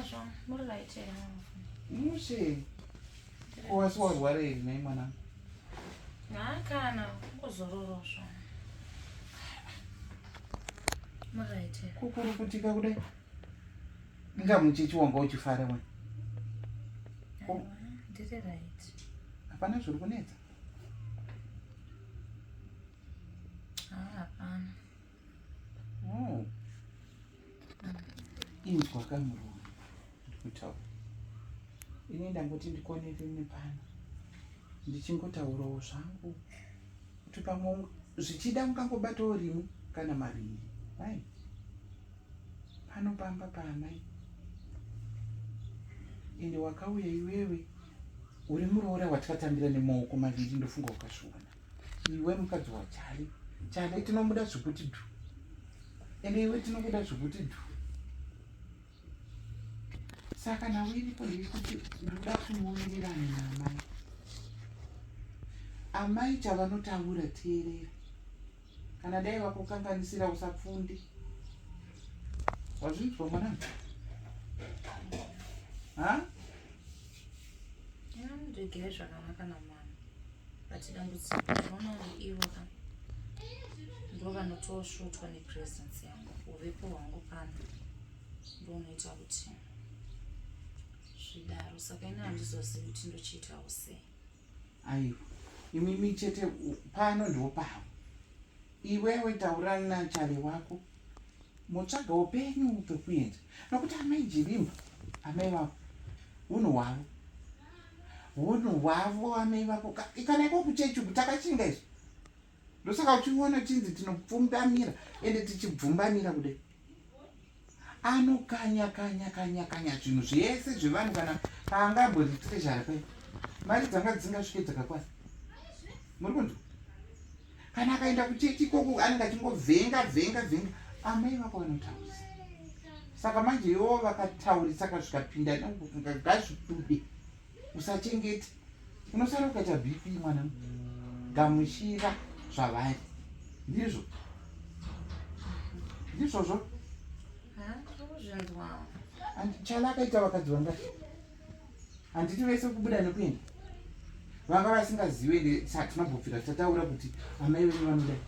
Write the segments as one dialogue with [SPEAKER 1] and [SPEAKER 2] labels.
[SPEAKER 1] zvangu muri right here
[SPEAKER 2] Mushe. Ko wasi warwara here nhai mwanangu?
[SPEAKER 1] Haa kana kungozororo zvangu. Muri right here?
[SPEAKER 2] Kukurukutika kudai. Inga muchechi wanga uchifara wani.
[SPEAKER 1] Ndiri right.
[SPEAKER 2] Hapana zviri kunetsa.
[SPEAKER 1] Haa hapana.
[SPEAKER 2] Oh. Inzwa kamurume ndikutaura. Ini ndangoti ndikonere nepano. Ndichingotaurawo zvangu kuti pamwe zvichida mukangobatawo rimwe kana maviri. Vai. Pano pamba paamai. Ende wakauya iwewe uri muroora watikatambira nemaoko maviri ndofunga wakazviona. Iwe mukadzi waChale. Chale tinomuda zvekuti dhu. Ende iwe tinokuda zvekuti dhu. Saka nhau iripo ndeyekuti ndoda kuti muwirirane naamai. Amai chavanotaura teerera. Kana dai vakukanganisira usapfunde. Wazvinzwa mwanangu? Ha?
[SPEAKER 1] Ndigere zvakanaka namama. But dambudziko ndinoona kunge ivo ka ndo vanotosvotwa nepresence yangu uvepo hwangu pano ndounoita kuti zvidaro saka ini handizozivi kuti ndochiitawo sei.
[SPEAKER 2] Aiwa imimi chete pano ndipo pavo. Iwewe taurana naChale wako motsvagawo penyu pekuenda nokuti amai Jirimba amai vako hunhu hwavo hunhu hwavo amai vako kana iko kuchechi uku takachinga izvo ndosaka uchiona chinzi tinopfumbamira ende tichibvumbamira kudai anokanya kanya kanya kanya zvinhu zvese zvevanhu kana paangambori treasury pai mari dzanga dzisingasvike dzakakwana muri kunzwa kana akaenda kuchechi ikoko anenge achingovhenga vhenga vhenga amai vako vanotaurisa saka manje ivo vakataurisa ka zvikapinda ngazvibude usachengete unosara ukaita bp mwana gamuchira zvavari ndizvo ndizvozvo chala akaita vakadzi vangati handiti vese kubuda nekuenda vanga vasingazive ende tinobvira tataura kuti amai venyu vanodai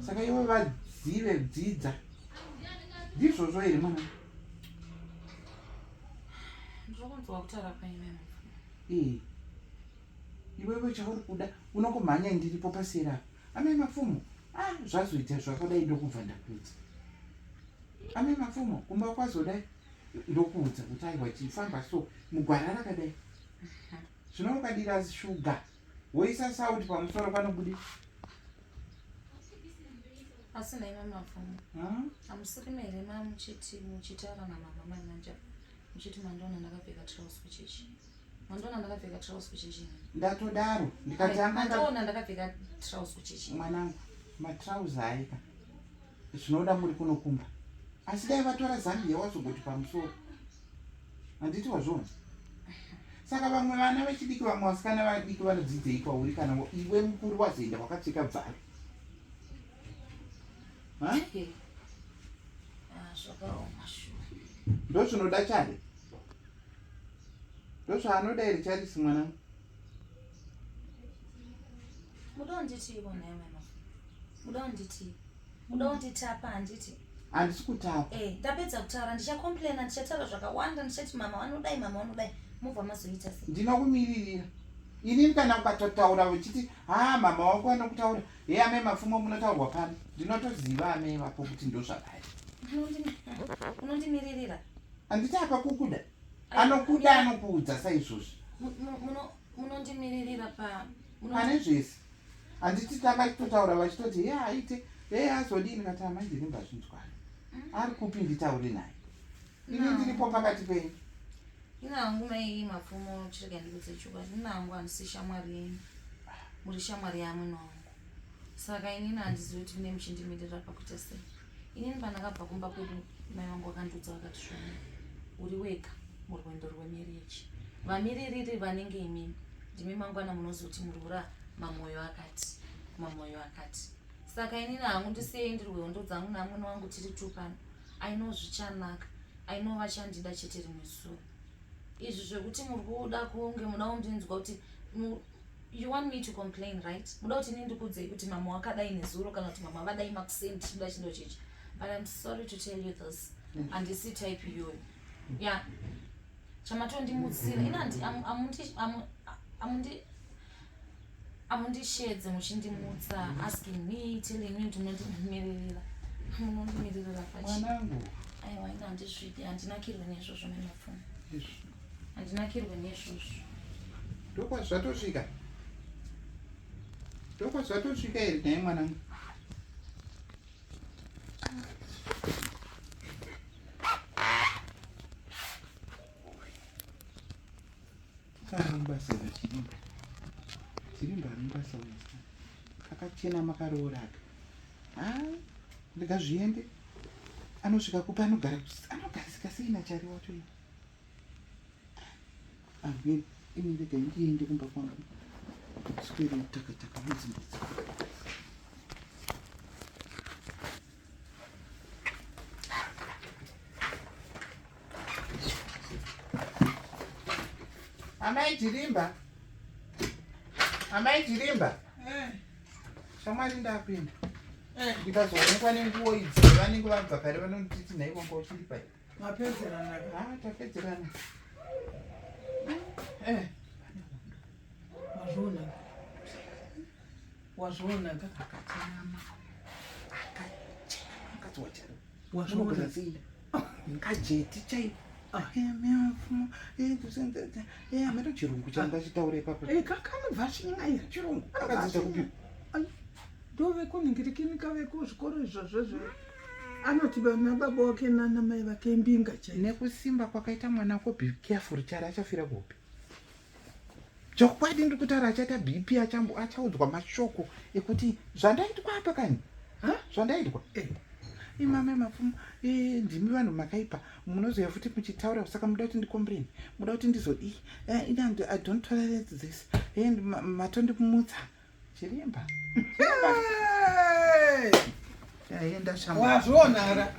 [SPEAKER 2] saka ivo vazive dzidza ndizvozvo here mwana
[SPEAKER 1] ndirikunzwa kutaura kwaimai
[SPEAKER 2] ee iwewe chauri kuda unongomhanya ndiripo pasera apa amai mapfumo ah zvazoita zvakadai ndokubva ndakuudza amai mapfumo kumba kwazodai ndokuudza kuti aiwa chifamba so mugwara rakadai zvino ukadira shuga woisa sauti pamusoro panobudi
[SPEAKER 1] asi nhai mamapfumo hamusiri here mamuchiti muchitaura namama manyanja muchiti mandiona ndakapfeka trouse kuchechi mandiona ndakapfeka trouse kuchechi
[SPEAKER 2] ndatodaro ndikatimandiona
[SPEAKER 1] ndakapfeka trouse kuchechi
[SPEAKER 2] mwanangu matrouse aika zvinoda muri kunokumba asi dai vatora zambia wazogoti pamusoro handiti wazviona saka vamwe vana vechidiki vamwe vasikana vadiki vanodzidzei kwauri kana iwe mukuru wazoenda wakapfeka bvaru
[SPEAKER 1] ah,
[SPEAKER 2] ndozvinoda chale ndozvaanoda here charisi mwanangu
[SPEAKER 1] muda unditi ivo nhai mama muda unditi muda unditapa handiti
[SPEAKER 2] handisi kutapa
[SPEAKER 1] eh ndapedza kutaura ndichacomplaina ndichataura zvakawanda ndichati mama vanodai mama vanodai mobva mazoita
[SPEAKER 2] sei ndinokumiririra inini kana ukatotaura uchiti ha mama wako anokutaura he amai mapfumo munotaurwa pano ndinotoziva amai vako kuti ndozvadai
[SPEAKER 1] unondimiririra
[SPEAKER 2] handiti apa kukuda anokuda anokuudza saizvozvi
[SPEAKER 1] munondimiririra pa
[SPEAKER 2] pane zvese handiti tanga titotaura vachitoti he aite he azodini kati amai ndiri mbazvinzwani mm. ari kupi nditaure naye ini ndiripo pakati penyu
[SPEAKER 1] ini hangu mai mapfumo chirega ndikudze chokwadi ini hangu handisi shamwari yenyu muri shamwari yamwene wangu saka inini handizivi kuti mune muchindimirira pakuita sei inini pandakabva kumba kwedu mai vangu vakandiudza vakati zvoni uri wega murwendo rwemereji vamiririri vanenge imimi ndimi mangwana munozoti muroora mamoyo akati mamoyo akati saka inini hangu ndisiyei ndiri hwehondo dzangu namwene wangu tiri two pano aino zvichanaka I know vachandida chete rimwe zuva. Izvi zvekuti muri kuda kunge muda kundinzwa kuti you want me to complain right? Muda kuti ini ndikuudzei kuti mama wakadai nezuro kana kuti mama vadai makuseni tichida chindo chichi. But I'm sorry to tell you this. Handisi type iyoyo. Yeah. Chamatondimutsira ini handi amundi amundishedze muchindimutsa asking me telling me kuti munondimiririra munondimiririra
[SPEAKER 2] pachimwanangu
[SPEAKER 1] aiwa ini handizvidi handinakirwe nezvozvo memapfumo handinakirwe nezvozvo
[SPEAKER 2] ndokwazvatosvika ndokwazvatosvika here nhai mwanangu Basa chirimba. Chirimba basa uya. Kakachena makaroora aka. Ah, ndega zviende. Anosvika kupi anogara anogarisika sei nachari wacho iye. Amen. Ini ndega ndiende kumba kwangu. Square takataka mudzimba. Amai Chirimba. Amai Chirimba. Eh. Shamwari ndapinda. Eh. Ndikazoonekwa nenguwo idzi vanenge vabva kare vanonditi nhai wanga uchiri pai.
[SPEAKER 3] Mapedzerana.
[SPEAKER 2] Ah, tapedzerana.
[SPEAKER 3] Eh. Wazviona. Wazviona ka?
[SPEAKER 2] Akachenama. Akachenama mukadzi wachari.
[SPEAKER 3] Wazviona.
[SPEAKER 2] Kajeti chai. Ameno chirungu changa chitaura ipapo.
[SPEAKER 3] Kakanobva chin'aira
[SPEAKER 2] chirungu. Akadzidza kupi?
[SPEAKER 3] Ndovekunhingirikini kavekuzvikoro izvozvo zve. Anoti vana baba wake nana mai vake mbinga chai.
[SPEAKER 2] Nekusimba kwakaita mwana wako be careful chari achafira kuhope. Chokwadi ndiri kutaura achaita BP achambo achaudzwa mashoko ekuti zvandaitwa apa kani zvandaitwa eh. Imame mapfumo eh, ndimi vanhu makaipa munozoya futi muchitaura saka muda kuti ndicomplain muda kuti ndizodii eh, i don't tolerate this eh, matondimutsa Chirimba. Chirimba. Yaenda
[SPEAKER 3] shamba. Wazviona ra.